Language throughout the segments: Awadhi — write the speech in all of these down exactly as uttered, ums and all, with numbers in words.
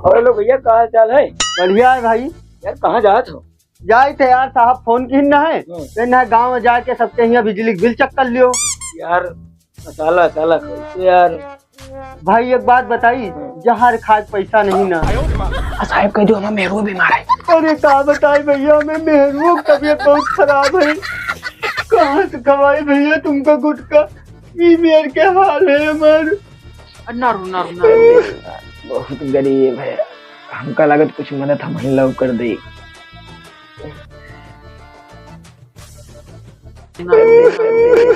और लो भैया, का हाल चाल है? बढ़िया है भाई। यार, कहाँ जात हो? जाइत है यार, साहब फोन किहिन ना है, हम्म। तो ना गाँव में जाके सबके यहाँ बिजली के बिल check कर लियो। यार, मसाला, मसाला कैसे यार? भाई एक बात बताई, हम्म। जहर खाए के पैसा नहीं ना। आ साहब कह दो, हमार मेहरुआ बीमार है। अरे का बताई भैया, हमें मेहरुआ की तबीयत बहुत खराब है। कहाँ से खवाई भैया तुमका गुटखा? ई मेर के हाल है हमार। ना रो, ना रो, ना रो। बहुत गरीब है, हमका लागत कुछ मदद हम ही लोग कर दे।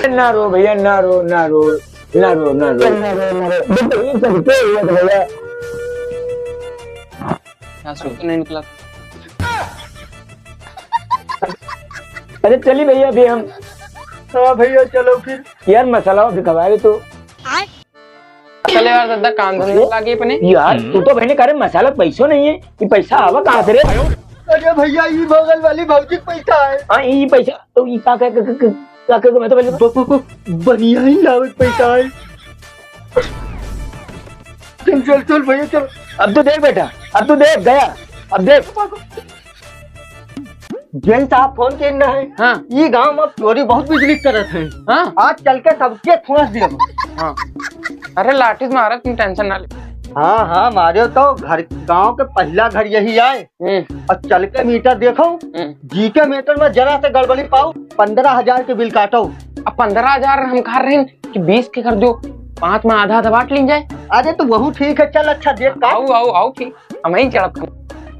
ना रो भैया, ना रो, ना रो, ना रो, ना रो। ना रो, ना रो। देखो, ये सब क्या हुआ था भैया? यहाँ से तो नहीं निकला। अरे चली भैया, अभी हम। हाँ भैया, चलो फिर। यार, मसाला भी खवाए तो। चले यार, दादा, काम धंधा लागे अपने। यार, तू तो बहने करे मसाला पैसो नहीं है, ये पैसा आवा कहाँ से रे? अरे भैया, ये बगल वाली भौजी के पैसा है। हाँ, ये पैसा, तो ये का, का, का, का, का, का, मैं तो पहले ब-, ब-, ब-, बनिया ही लावत पैसा है। चल, चल, चल भैया, चल। अब तो देख बेटा, अब तो देख गया, अब देख। जेन साहब फोन के ना है। हाँ। ई गांव में चोरी बहुत बिजली करत है। हाँ। आज चल के सबके खोस दिया। हाँ। अरे लाठी से मारा, तुम tension ना ले। हाँ, हाँ, मारे तो घर, गांव के पहला घर यही आए। हम्म। और चल के मीटर देखो, हम्म। जी के मीटर में जरा से गड़बड़ी पाओ, पन्द्रह हजार के बिल काटो। अब पन्द्रह हजार हम कहा रहे हैं कि बीस के कर दो, पाँच में आधा आधा बांट लीन जाए। अरे तो वहू ठीक है, चल अच्छा देख का। आओ, आओ, आओ, ठीक, हम ही चढ़त हन।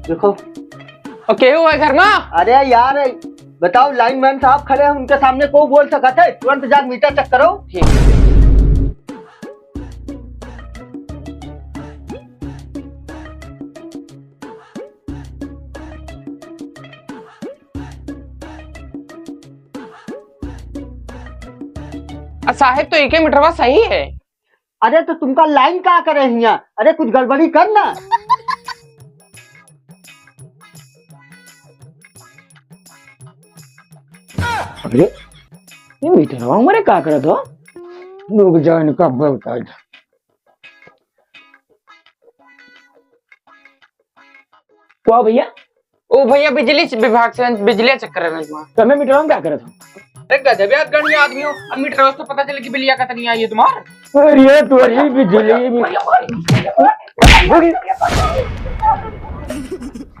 देखो। और केहू है घर में? अरे यार, बताओ, lineman साहब खड़े हैं, उनके सामने को बोल सकत है? तुरंत जा मीटर check करो। ठीक। आ साहेब, तो एके मीटरवा सही है। अरे, तो तुमका लाइन का करे हियाँ? अरे, कुछ गड़बड़ी कर ना। अरे, ये मीटरवा हमारे का करत हो? रुक जा, इनका बोलता है। का भैया? ओ भैया, बिजली विभाग से, बिजली check करे रहे हैं। तो हमें मीटरवा में का करत हो? अरे गजब यार, गणिया आदमी हो, अब मीटर से पता चले कि बिलिया कितनी आई है तुम्हार। अरे तोरी बिजली में।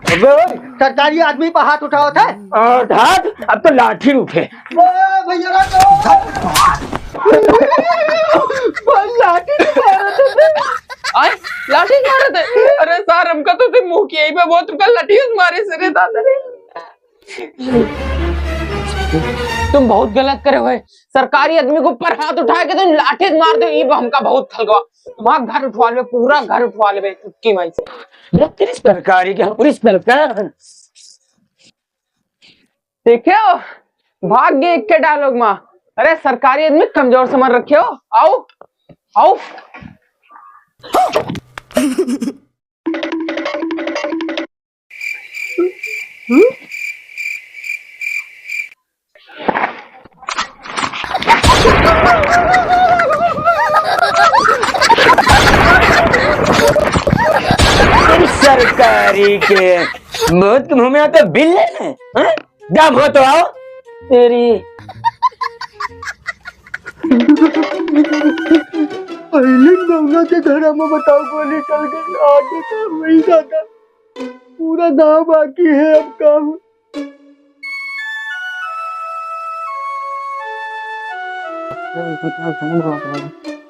अबे ओए, सरकारी आदमी पर हाथ उठावत है? और हाथ, अब तो लाठी उठे। ओ भैया, लाठी। भाई, लाठी से मारत है। आय, लाठी से मारत है। अरे सर, हमका तो तुम मुंह की यही पे बहुत तुमका लाठी से मारे से रे दादा रे। तुम बहुत गलत करे हुए। सरकारी आदमी के ऊपर हाथ उठा के तुम लाठी से मार दो, ये हमका बहुत खलगवा। तुम्हारा घर उठवा लेबे, पूरा घर उठवा लेबे, चुटकी माई से। ये तेरी सरकारी क्या, पूरी सरकार। देखियो, भाग गए एक के dialogue मा। अरे, सरकारी आदमी कमजोर समझ रखे हो। आओ, आओ। सरकारी के बहुत मुंह में आता बिल लेने, हाँ? दम हो तो आओ। तेरी। पहले गौना के घर में बताओ, गोली चल गई, आगे का वही ज्यादा। पूरा गांव बाकी है अब काम।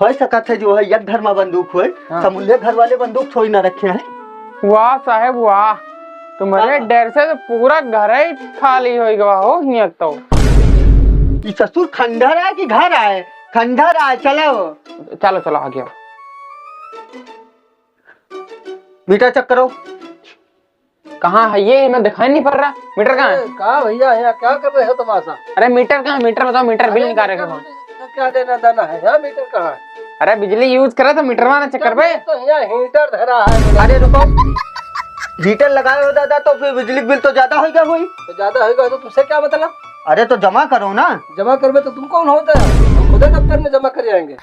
हो सकत है जो है एक घर में बंदूक होए, हाँ। समूल्य घर वाले बंदूक छोड़ ना रखे हैं। वाह साहेब वाह, तुम्हारे हाँ। डर से तो पूरा घर ही खाली हो गवा हो हियां तो। ई ससुर खंडहर आए कि घर आए? खंडहर आए, चलो। चलो, चलो, आगे आओ। मीटर check करो। कहाँ है ये? मैं दिखाई नहीं पड़ रहा। मीटर कहाँ है? अरे, का भैया, यहाँ क्या कर रहे हो तमाशा? अरे, मीटर कहाँ है? मीटर बताओ, मीटर बिल अरे, निकाल रहे मीटर हो। बिल से क्या लेना देना है? यहाँ मीटर कहाँ है? अरे, बिजली use करे तो मीटर वाला चक्कर पे। तो यहाँ हीटर धरा है। अरे, रुको। हीटर लगाए हो दादा, तो फिर बिजली बिल तो ज्यादा होगा हुई। तो ज्यादा होगा तो तुमसे क्या मतलब? अरे, तो जमा करो ना। जमा करवे तो तुम कौन होता है? हम खुदे दफ्तर में जमा कर जाएंगे।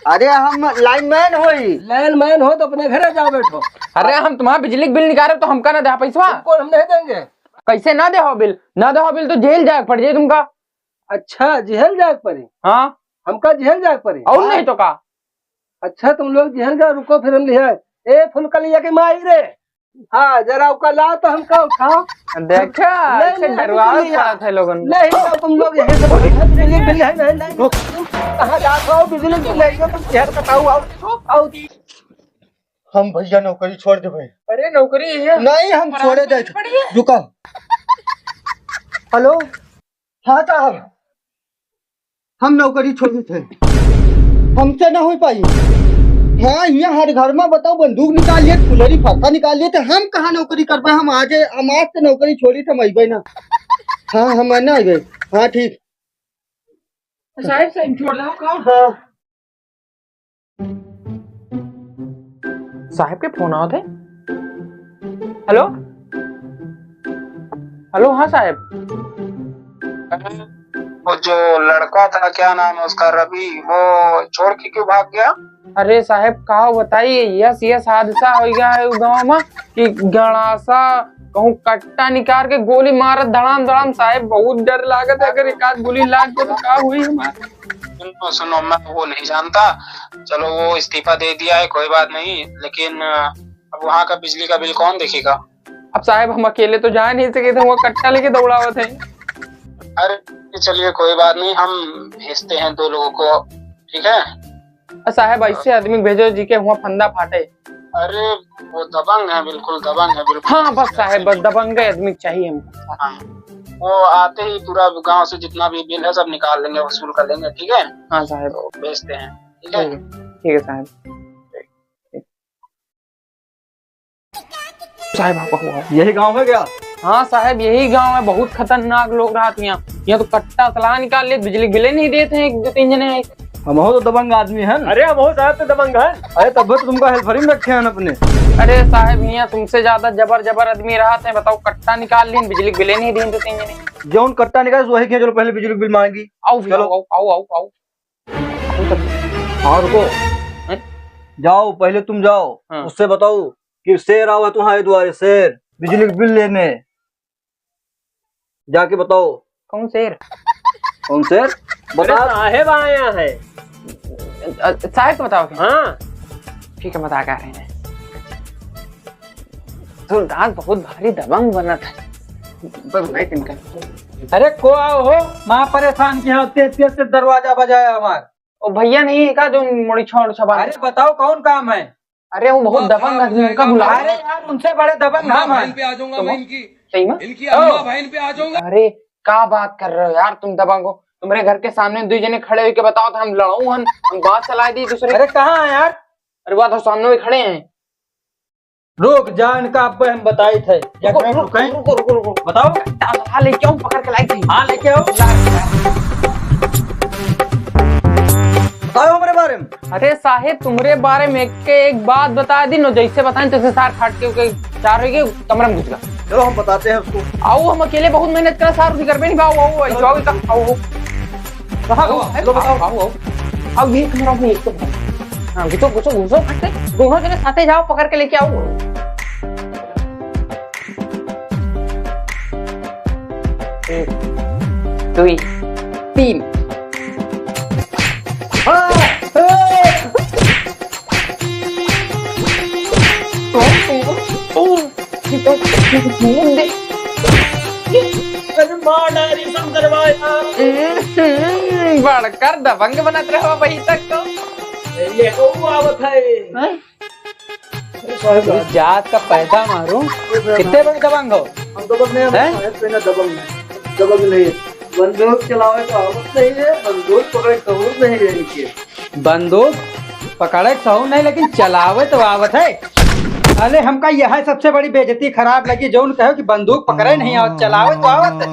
अरे हम लाइनमैन होई। लाइनमैन हो तो अपने घरे जाओ बैठो। अरे हम तुम्हारा बिजली का बिल निकाले तो हमका ना दे पैसवा। तुमको हम नहीं देंगे। कैसे ना दे हो बिल? ना दे हो बिल तो जेल जाए पड़ जाए तुमका। अच्छा, जेल जाए पड़े? हाँ। हमका जेल जाए पड़े? और नहीं तो का? अच्छा, तुम लोग जेल जाओ, रुको फिर हम लिया। ए फुलकलिया के माई रे, हाँ, जरा ओका ला तो हमका उठाओ। देखा, नहीं, ऐसे नहीं, डरवावे नहीं, पड़त है लोगन। नहीं, तो तुम लोग यहीं से बोलो, बिजली बिल है, नहीं, नहीं, तुम कहाँ जात हो, बिजली बिल नहीं, तुम शहर का ताऊ आओ, आओ। हम भैया नौकरी छोड़ दे भाई। अरे नौकरी है? नहीं, हम छोड़े जाए थे। रुका। हेलो, हाँ साहब, हम नौकरी छोड़ी थे, हमसे ना हो पाई। हाँ, यहाँ हर घर में बताओ, बंदूक निकाल लिए, फुलरी फरका निकाल लिए थे, हम कहाँ नौकरी कर पाए? हम आज, हम आज से नौकरी छोड़ी थे, हम अइबे ना। हाँ, हम ना अइबे। हाँ, ठीक। साहब, साहब, छोड़ दो, का? हाँ। साहब के फोन आवत है। हेलो, हेलो, हाँ साहब। वो जो लड़का था, क्या नाम है उसका, रवि, वो छोड़ के क्यों भाग गया? अरे साहब, का बताई, यस, यस हादसा हो गया है उ गाँव में कि गड़ासा कहूँ कट्टा निकाल के गोली मारत धड़ाम धड़ाम। साहब, बहुत डर लागत है, अगर एक आध गोली लाग गई तो का हुई हमार? सुनो, सुनो, मैं वो नहीं जानता। चलो, वो इस्तीफा दे दिया है, कोई बात नहीं, लेकिन, अ, अब वहाँ का बिजली का बिल कौन देखेगा? अब साहब, हम अकेले तो जा नहीं सके थे, वो कट्टा लेके दौड़ावत है। अरे, चलिए, कोई बात नहीं, हम भेजते हैं दो लोगों को, ठीक है? अ, साहब, ऐसे आदमी भेजो जी के हुआ फंदा फाटे। अरे, वो दबंग है, बिल्कुल दबंग है, बिल्कुल। हाँ, बस साहब, बस दबंग आदमी चाहिए हमको। हाँ, वो आते ही पूरा गांव से जितना भी बिल है, सब निकाल लेंगे, वसूल कर लेंगे, ठीक है? हाँ साहब। तो भेजते हैं, ठीक है? ठीक है, ठीक है साहब। साहब, आप आओ, आओ। यही गांव है क्या? हाँ साहब, यही गांव है। बहुत खतरनाक लोग रहत यहाँ। यहाँ तो कट्टा सलाह निकाल लिए, बिजली बिले नहीं देते हैं, एक दो तीन जने। हमहू तो दबंग आदमी हैं। अरे, हमहू साहब तो दबंग हैं। अरे, तब तो तुमका हेल्परी में रखे हैं अपने। अरे साहब, यहाँ तुमसे ज्यादा जबर जबर आदमी रहत हैं। बताओ, कट्टा निकाल लिए, बिजली बिले नहीं देते तीन जने। जौन कट्टा निकाल, वही के चलो, पहले बिजली बिल मांगी। आओ, चलो। आओ, आओ, आओ, आओ। हाँ, रुको। हैं? जाओ, पहले तुम जाओ, हाँ। उससे बताओ कि शेर आवा तुम्हारे द्वारे, शेर, बिजली का बिल लेने। जाके बताओ। कौन शेर? कौन शेर? अरे, बता। साहेब आया है। अ, साहेब को बताओ। हाँ। ठीक है, बता के आ रहे हैं। सुल्तान बहुत भारी दबंग बनत है। पर भाई तिनका। अरे को आओ हो, माँ परेशान किया, तेज तेज से दरवाजा बजाया हमार। ओ भैया नहीं है का जो मुड़ी छोड़ छबा? अरे बताओ कौन काम है? अरे वो बहुत दबंग आदमी, उनका बुलाओ। अरे यार उनसे बड़े दबंग हम हैं। बहन पे आ जाऊंगा मैं इनकी। सही में? इनकी अम्मा बहन पे आ जाऊंगा। अरे का बात कर रहे हो यार तुम दबंग हो? तुम्हारे घर के सामने दो जने खड़े होके बताओ तो हम लड़ाऊ हन, हम बात चला दी दूसरे। अरे कहाँ है यार? अरे बात सामने भी खड़े हैं। रुक जा, इनका अब हम बताई थे। एक रुको, मिनट रुको, रुकें। रुको, रुको, रुको। बताओ। हाँ, लेके आऊँ, पकड़ के लाई थी। हाँ, लेके आओ। बताओ हमरे बारे में। अरे साहेब, तुमरे बारे में एक के एक बात बता दी न, जैसे बताएं तैसे सार फाट के, के चार हो गए, कमरा में घुस गया। चलो हम बताते हैं उसको। आओ, हम अकेले बहुत मेहनत करा सार, उसी घर पे नहीं भाव, आओ, आओ, चलो। आओ, आओ, आओ। कहाँ हो? आओ, चलो बताओ। आओ, आओ। अब ये कमरा में एक तो हाँ, घुसो, घुसो, घुसो, फट से। दोनों जने साथे जाओ, पकड़ के लेके आओ। एक, दुई, तीन। हाँ, ए! अरे मार डारी शंकर भाई। हम्म, बड़कर दबंग बनत रहो अभी तक तो। ये को आवत है। हाँ? अरे साहब, तू जात का पैदा मारू, कितने बड़े दबंग हो? हम दबंग नहीं, हम हैं? साहब से ना दबंग नहीं, दबंग नहीं। बंदूक चलावे तो आवत नहीं है, बंदूक पकड़े सहूर नहीं है इनके। बंदूक पकड़े सहूर नहीं, लेकिन चलावे तो आवत है। अरे हमका यह सबसे बड़ी बेइज्जती खराब लगी, जौन कहो कि बंदूक पकड़े नहीं आवत, चलावे तो आवत है।